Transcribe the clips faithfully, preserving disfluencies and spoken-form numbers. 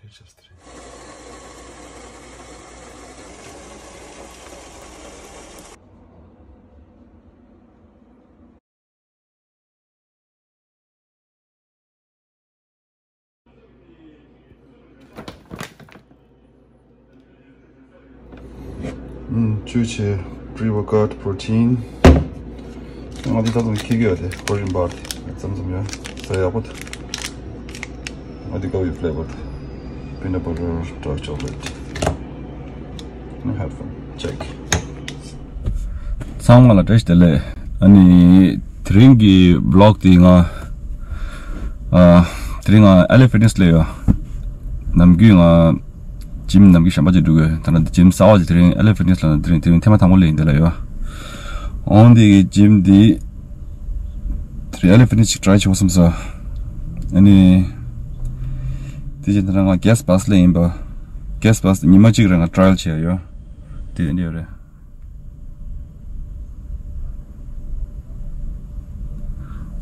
Here's just three. ཨུམ། བཅུ་ཆེ། Pre-workout protein. ང་འདི་ད་དུང་ཁྱི་གི་ཡོད་དེ། Protein bar དེ་ཙམ་ཙམ་ཡོད། ཟ་ཡག་པོ་འདུག་ང་འདི་དགའ་བའི་flavor དེ། Peanut butter dark chocolate. Have fun. Check. ཚང་མ་ལ་བཀྲ་ཤིས་བདེ་ལེགས། ཨ་ནི་དེ་རིང་གི་vlog དེ་ང་ཨ་དེ་རིང་ང་L A Fitness སླེབས་ཡོད། ནམ་རྒྱུན་ང་gym ནམ་རྒྱུན་གཞན་པ་ཅིག་འགྲོ་གི་ཡོད། ད་ནི་gym གསར་པ་ཅིག་དེ་རིང་L A Fitness ལ་དེ་རིང་དེ་རིང་ཐེངས་མ་དང་པོ་སླེབས་ཡིན། དེ་ལ་ཡོད། འོང་དེ་གི་gym དེ་དེ་རིང་L A Fitness ཅིག་try བྱེད་དགོས་བསམ་སོང་། ཨ་ནི་དེ་བཞིན་དེ་རིང་ང་guest pass སླེབས་ཡིན་པ། Guest pass ཉི་མ་གཅིག་རིང་ང་trial བྱེད་ཡ་ཡོད། དེ་འདི་ཡོད་རེད།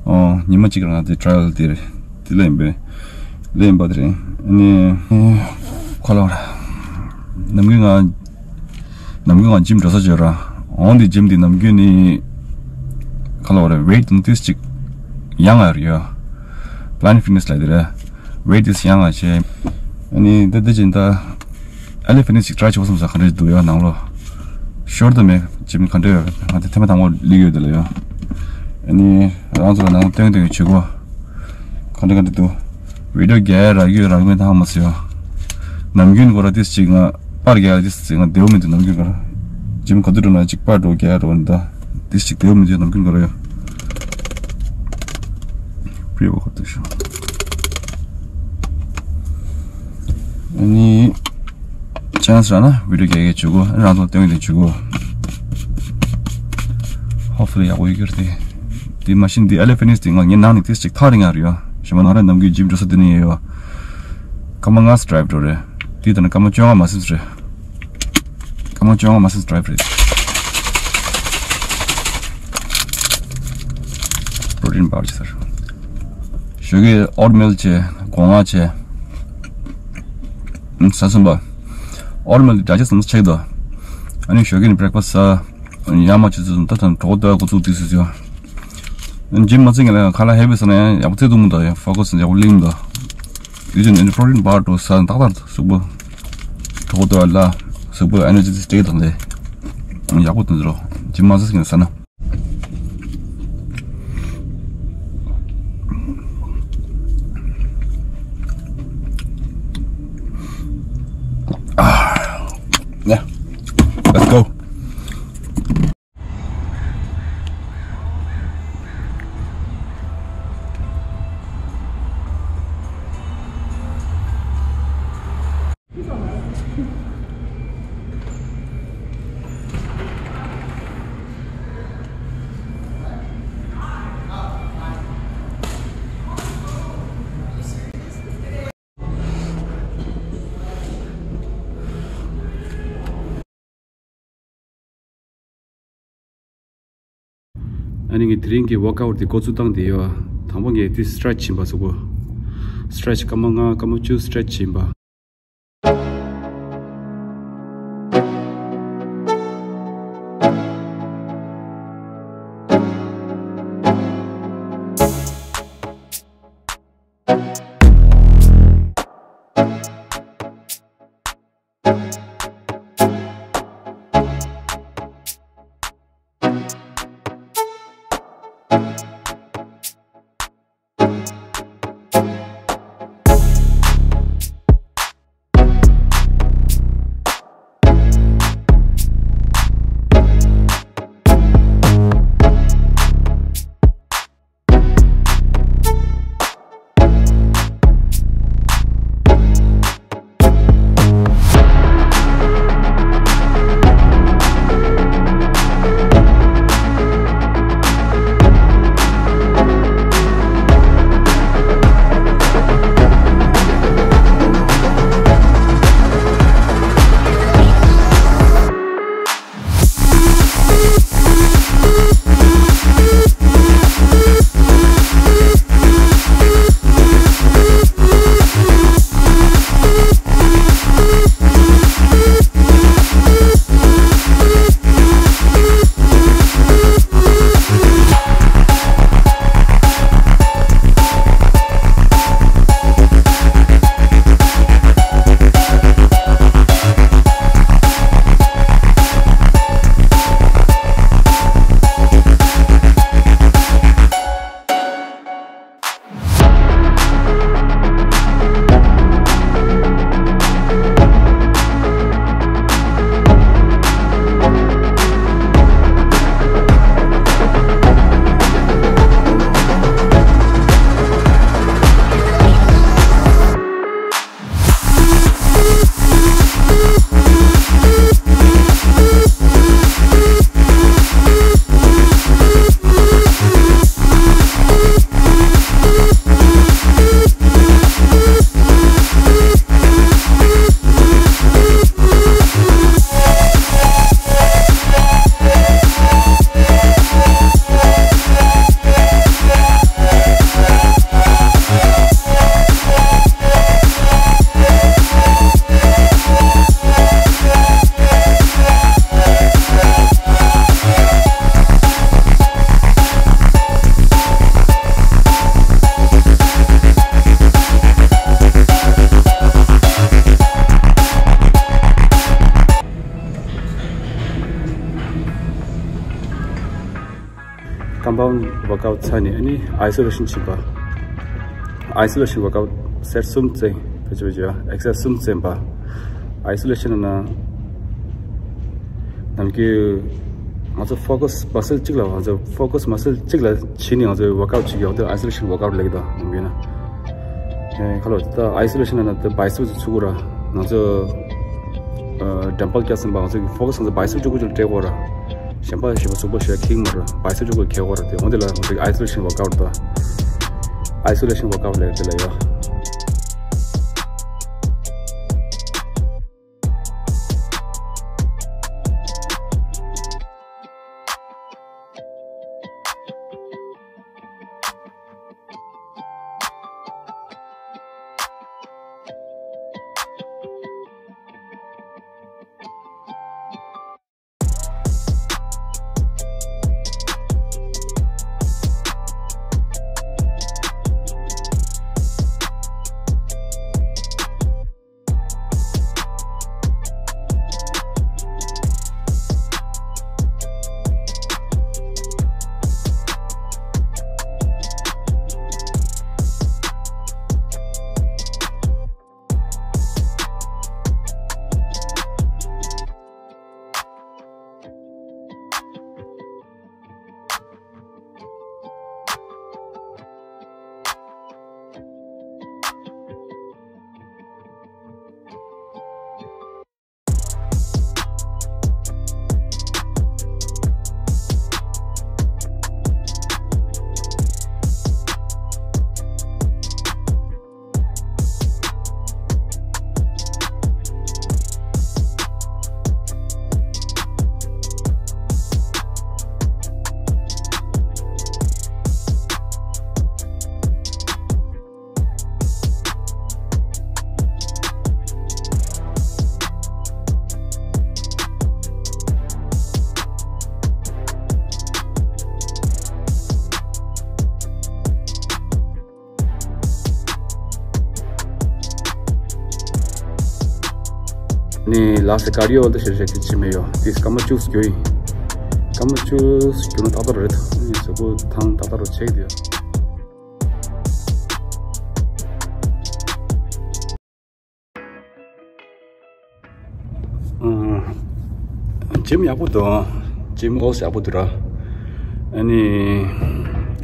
ཨོ། ཉི་མ་གཅིག་རང་དེ་trial དེ་རེད། དེ་ལ་ཡིན་པས། ལ་ཡིན་པ་དེ་རེད། ཨ་ནི། ཁ་ལོ་ར། ནམ་རྒྱུན་ང་། ནམ་རྒྱུན་ང་gym འགྲོ་ས་བྱོས་ར། འོང་དེ་gym དེ་ནམ་རྒྱུན་ནི། ཁ་ལོ་ར་weight དང་ཏིས་ཅིག་ཡང་ང་རེད་ཡོད། Planet Fitness ལ་དེ་རེད། Weight དེ་ཡང་ང་བྱས། ཨ་ནི་འདི་འདི་བཞིན་ད། L A Fitness ཅིག་try བྱེད་དགོས་བསམ་ས་ག་འདྲ་འདུག་ཡོད་ནང་ལོ། ཤོར་དུ་མེད། gym ག་འདྲ་ཡོད། ང་དེ་ཐེངས་མ་དང་པོ་སླེབས་ཡོད་དེ་ལ་ཡོད། ཨ་ནི་རང་ཚོ་ལ་ནང་སྟོན་སྟོན་གྱི་བྱེད་སྒོ། ག་འདྲ་ག་འདྲ་འདུག video རྒྱག་རག་ཡོད་རག་མེད་ད་ཧ་མ་སི་ཡོད། ནམ་རྒྱུན་ཁོ་ར་ཏིས་ཅིག་ང་པར་རྒྱག་ཏིས་ཅིག་ང་བདེ་བོ་མི་འདུག་ནམ་རྒྱུན་ཁོ་ར། gym ག་དུས་འགྲོ་ན་ཅིག་པར་འགྲོ་རྒྱག་འགྲོ་ནི་ད། ཏིས་ཅིག་བདེ་བོ་མི་འདུག་ནམ་རྒྱུན་ཁོ་ར་ཡོད། Pre-workout དུ་ཤོག་ཨ་ནི། chance རག་ན་video རྒྱག་གི་བྱེད་སྒོ། ཨ་ནི་རང་ཚོ་སྟོན་གྱི་བྱེད་སྒོ། Hopefully ཡག་པོ་ཡོད་ཀྱི་རེད་དེ། དེ་མ་གཞི་འདི་L A Fitness དེ་ང་ངའི་ནང་ནས་ཏིས་ཅིག་ཐག་རིང་ཡ་རེད་ཡ། གཞན་པ་ནང་ར་ནམ་རྒྱུན་gym འགྲོ་ས་དེ་ནས་ཡོད་ཡ། སྐར་མ་ལྔ་ཙམ་drive འགྲོ་རེད། དེ་ལྟར་ན་སྐར་མ་བཅོ་ལྔ་མ་ཟིན་ཙམ་རེད། སྐར་མ་བཅོ་ལྔ་མ་ཟིན་ཙམ་drive རེད། Protein bar བྱས་ཚར། ཞོགས་ཀས་oatmeal བྱས། སྒོ་ང་བྱས། ཨུམ། ཟ་སོང་པ། Oatmeal དེ་digest ལམ་སང་ཆགས་འདུག་ཨ་ནི་ཞོགས་ཀས་ནི་breakfast ཟ། ཡང་མ་བྱས་ཚུལ་ད་ཐང་གྲོགས་ལྟ་འགོ་བཙུགས་དུས་སུ་ཡོད། gym མ་ཚིག་ངེ་ལ་ཁ་ལག་heavy ཟ་ན་ཡང་ཡག་པོ་ཚིག་འདུག་མི་འདུག་ཡང་focus ཡག་པོ་ལིང་འདུག་དེ་བཞིན་ཨ་ནི་protein bar དུ་ཟ་ན་ཏག་ཏག་གཟུགས་པོ། གྲོགས་ལྟ་ལ་གཟུགས་པོ་energy སྟེགས་དང་ལས། ཡག་པོ་དུ་འཛུལ། gym མ་ཚིག་ངེ་ཟ་ན། Yeah. Let's go. ཨ་ནི་ངས་དེ་རིང་གི་workout དེ་འགོ་བཙུགས་སྟངས་དེ་ཡོད། དང་པོ་ངས་དེ་stretch ཡིན་པ་གཟུགས་པོ། stretch སྐར་མ་ལྔ་སྐར་མ་བཅུ་stretch ཡིན་པ། ཀམ་པའུན་ཌི་ཝོག་ཨའུཊ་ཚར་ནས་ཨ་ནི་ཨའི་སོ་ལེ་ཤན་བྱེད་པ། ཨའི་སོ་ལེ་ཤན་ཝོག་ཨའུཊ་སེཊ་གསུམ་རྩེན། བེད་སྤྱོད་བྱེད་པ། ཨེག་སར་སའིཛ་གསུམ་རྩེན་པ། ཨའི་སོ་ལེ་ཤན་ནང་ནམ་རྒྱུན་ང་ཚོ་ཕོ་ཀ་སི་མ་སལ་གཅིག་ལ། ང་ཚོ་ཕོ་ཀ་སི་མ་སལ་གཅིག་ལ་བྱས་ནས་ང་ཚོ་ཝོག་ཨའུཊ་བྱེད་ཀྱི་ཡོད་དུས་ཨའི་སོ་ལེ་ཤན་ཝོག་ཨའུཊ་ལབ་ཀྱི་འདུག་ནམ་རྒྱུན་ན། ཨེ་ཁ་ལོ། ད་ཨའི་སོ་ལེ་ཤན་ནང་ད་བྷའི་སེབ་ཚུགས་དགོས་ར། ང་ཚོ་ཨ་ཌམ་པལ་བཀྱག་ཟིན་པ། ང་ཚོ་གི་ཕོ་ཀ་སི་ང་ཚོ་བྷའི་སེབ་ཅིག་པོ་ཅིག་ལ་སྤྲད་དགོས་ར། གཞན་པ་གཞན་པ་གཟུགས་པོ་ཞེ་དྲག་འཁྱེར་མ་ར། བྷའི་སེབ་ཅིག་པོ་འཁྱེར་དགོས་ར། དེ་འོ་དེ་ལ་ང་ཚོ་གི་ཨའི་སོ་ལེ་ཤན་ཝོག་ཨའུཊ་དང་། ཨའི་སོ་ལེ་ཤན་ཝོག་ཨའུཊ་ལབ་དེ་ལ་ཡོད། ནི་ལགས་སེ་ཀར་ཌི་ཡོ་འདི་ཞེ་ཞེ་གི་ཅི་མེད་ཡོད། དེ་སྐར་མ་བཅུ་རྒྱུ་ཡིན། སྐར་མ་བཅུ་རྒྱུ་ན་ཏག་ཏག་རེད། ནི་གཟུགས་པོ་ཐང་ཏག་ཏག་རུ་ཆེ་གི་འདུག་ཡ། ཨང་། ཇིམ་ཡག་པོ་འདུག་ཇིམ་ཨོ་ཡག་པོ་འདུག་ར། ཨ་ནི་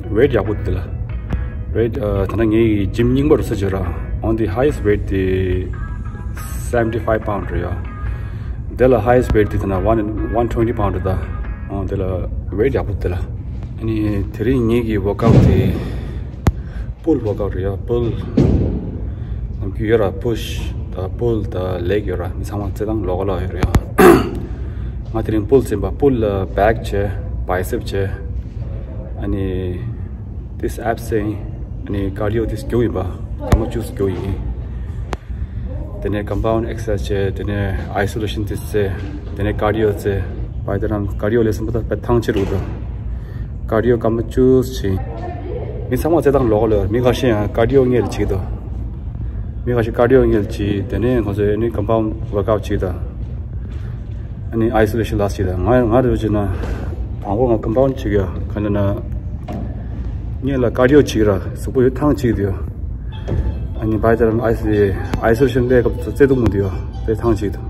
ཝེཊ་ཡག་པོ་འདུག་ལ། ཝེཊ་ཨ་ད་ནང་ངའི་ཇིམ་རྙིང་པ་རུ་ས་བྱོས་ར། ཨོན་དི་ཧའེ་ཡེ་སི་ཊི་ཝེཊ་དེ་seventy five pound རེད་ཡ། དེ་ལ་ཧའེ་ཡེ་སི་ཊི་ཝེཊ་དེ་ད་ནང་one one twenty pound རེད་ད། ཨོན་དེ་ལ་ཝེཊ་ཡག་པོ་འདུག་ལ། ཨ་ནི་དེ་རིང་ངེད་ཀྱི་ཝོག་ཨའུཊ་དེ་པུལ་ཝོག་ཨའུཊ་རེད་ཡ། པུལ་ནམ་རྒྱུན་ཡོད་ར། པུཤ་དང་པུལ་དང་ལེག་ཡོད་ར། མི་ཚང་མ་རྩེད་ཐང་ལོགས་ཀ་ལ་ཡོད་རེད་ཡ། ང་དེ་རིང་པུལ་རྩེན་པ། པུལ་ལ་བེག་བྱས། བྷའི་སེབ་བྱས། ཨ་ནི་ཏིས་ཨེབ་སེ་ཡིན། ཨ་ནི་ཀར་ཌི་ཡོ་ཏིས་རྒྱུ་ཡིན་པ། སྐར་མ་བཅུ་རྒྱུ་ཡིན། དེ་ནས་ཀམ་པའུན་ཌི་ཨེག་སར་སའིཛ་བྱས། དེ་ནས་ཨའི་སོ་ལེ་ཤན་ཏིས་རྩེ། དེ་ནས་ཀར་ཌི་ཡོ་རྩེ། བྷའི་དེ་རང་ཀར་ཌི་ཡོ་ལས་སམ་པ་ད་ཐང་ཆད་རུ་འདུག་ཀར་ཌི་ཡོ་སྐར་མ་བཅུ་བྱས། མི་ཚང་མ་རྩེད་ཐང་ལོགས་ལ་ཡོད། མི་ཁ་ཤས་ཡང་ཀར་ཌི་ཡོ་སྔོན་ལ་བྱེད་ཀྱི་འདུག་མི་ཁ་ཤས་ཀར་ཌི་ཡོ་སྔོན་ལ་བྱེད། དེ་ནས་ང་ཚོ་ཨ་ནི་ཀམ་པའུན་ཌི་ཝོག་ཨའུཊ་བྱེད་ཀྱི་འདུག་ཨ་ནི་ཨའི་སོ་ལེ་ཤན་ལ་བྱེད་ཀྱི་འདུག་ང་ང་རེ་བྱས་ན་དང་པོ་ང་ཀམ་པའུན་ཌི་བྱེད་ཀྱི་ཡོད། ག་ནས་ན་སྔོན་ལ་ཀར་ཌི་ཡོ་བྱེད་ཀྱི་ར། གཟུགས་པོ་ཡོད་ཐང་བྱེད་ཀྱི་འདུག་ཨ་ནི་བྷའི་དེ་རང་ཨའི་སོ་ཨའི་སོ་ལེ་ཤན་ལས་སྐབས་སུ་རྩེད་དུ་མུ་འདུག་ཡོད། དེ་ཐང་བྱེད་ཀྱི་འདུག་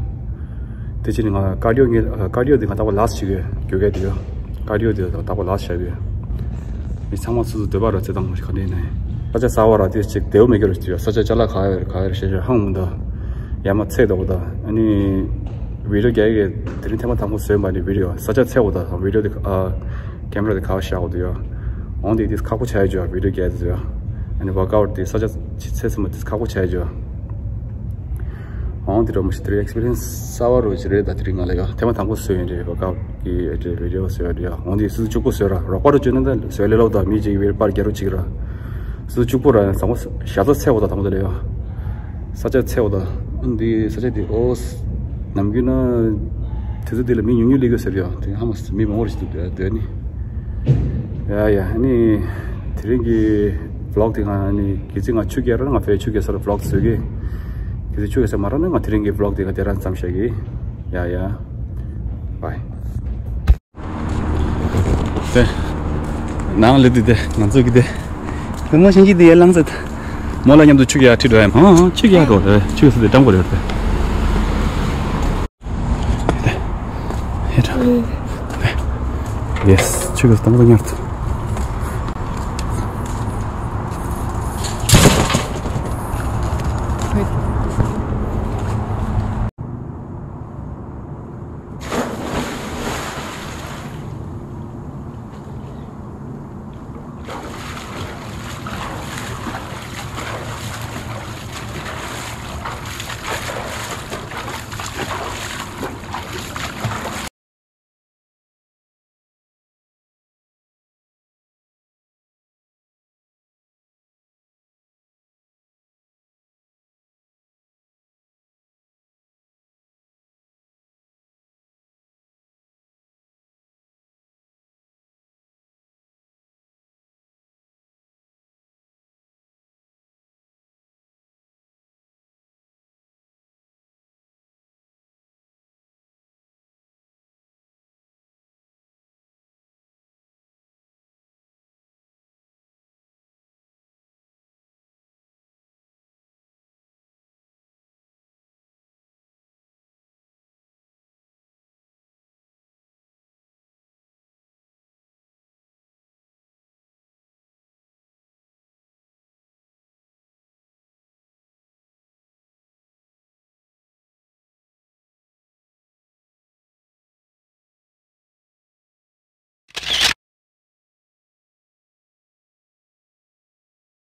དེ་བྱས་ནས་ང་ཀར་ཌི་ཡོ་ངས་ཀར་ཌི་ཡོ་དེ་ང་ད་བར་ལགས་བྱེད་ཀྱི་ཡོད། རྒྱུ་སྐད་དེ་ཡོད། ཀར་ཌི་ཡོ་དེ་ད་བར་ལགས་བྱ་གི་ཡོད། མི་ཚང་མ་སོ་སོ་འདོད་པ་ར་རྩེད་ཐང་མ་ཞིག་ག་ནས་ནས། ས་ཆ་གསར་པ་ར་དེ་ཅིག་བདེ་བོ་མེད་ཀྱི་ར་ཅིག་ཡོད། ས་ཆ་ཅ་ལག་ག་ཡོད་རེད་ག་ཡོད་རེད་ཞེས་ཞེས་ཧང་མུ་འདུག་ཡ་མ་ཚད་དོག་ད། ཨ་ནི་བི་ཌི་ཡོ་རྒྱག་གི་དེ་རིང་ཐེངས་མ་དང་པོ་བཟོས་པ་ནི་བི་ཌི་ཡོ་ས་ཆ་ཚད་འོ་ད་བི་ཌི་ཡོ་དེ་ཨ་ཀེམ་ར་དེ་ག་བ་བཞག་འོ་དེ་ཡོད། འོང་དེ་དེ་ཁག་པོ་ཆགས་ཡོད་ཅོ་བི་ཌི་ཡོ་རྒྱག་དེ་ཡོད། ཨ་ནི་ཝོག་ཨའུཊ་དེ་ས་ཆ་ཚད་ཚད་མ་དེ་ཁག་པོ་ཆགས་ཡོད་ཅོ། འོང་དེ་ར་མ་ཤི་དེ་རིང་ཨེག་སི་པི་རི་ཡན་སི་གསར་པ་རུ་ཅི་རེད་ད། དེ་རིང་ང་ལ་ཡོད་ཐེངས་མ་དང་པོ་བཟོས་ཡོད་རེད། ཝོག་ཨའུཊ་གི་རེད་བི་ཌི་ཡོ་བཟོས་ཡོད་རེད་ཡ། འོང་དེ་སུ་གཅིག་པོ་བཟོས་ར་རོགས་པ་རུ་བཅོས་ན་ད་བཟོས་ལས་ལོག་ད་མི་གཅིག་བེར་པར་རྒྱ་རུ་གཅིག་ར། སུ་གཅིག་པོ་ར་ཡང་ཟང་པོ་ཞག་ཚ་ཚད་འོ་ད་དང་པོ་དེ་ལ་ཡོད། ས་ཆ་ཚད་འོ་ད། འདི་ས་ཆ་འདི་ཨོ་ནམ་རྒྱུན་ན་དེ་ཚོ་འདི་ལ་མི་ཉུང་ཉུང་སླེབས་ཡོད་ཟེར་ཡོད། དེ་ཧ་མ་མི་མང་པོ་རེ་ཞིག་འདུག་དེ་ནི། ཡ་ཡ་ཨ་ནི་དེ་རིང་གི་བི་ལོག་དེ་ང་ཨ་ནི་གལ་སྲིད་ང་ཆུ་རྐྱལ་ར་ང་བས་ཆུ་རྐྱལ་ས་ར་བི་ལོག་བཟོས་གི། གལ་སྲིད་ཆུ་རྐྱལ་ས་མ་རག་ན་ང་དེ་རིང་གི་བི་ལོག་དེ་ང་དེ་རང་མཚམས་བཞག་གི། ཡ་ཡ། བའི། དེ། ནང་ལ་དེ་དེ་ང་ཚོ་གི་དེ། དེ་མོ་ཞིང་གི་དེ་ཡར་ལངས་ཟེར། མོ་ལ་མཉམ་དུ་ཆུ་གི་ཡར་ཁྲིད་འགྲོ་ཡ། ཧང་ཧང་ཆུ་གི་ཡར་འགྲོ་རེད། ཆུ་གི་སུ་དེ་འགྲམ་གོ་རེད་དེ། ཧེ་ད། ཡེས་ཆུ་གི་སྟོང་པ་ཉར་ཐུབ།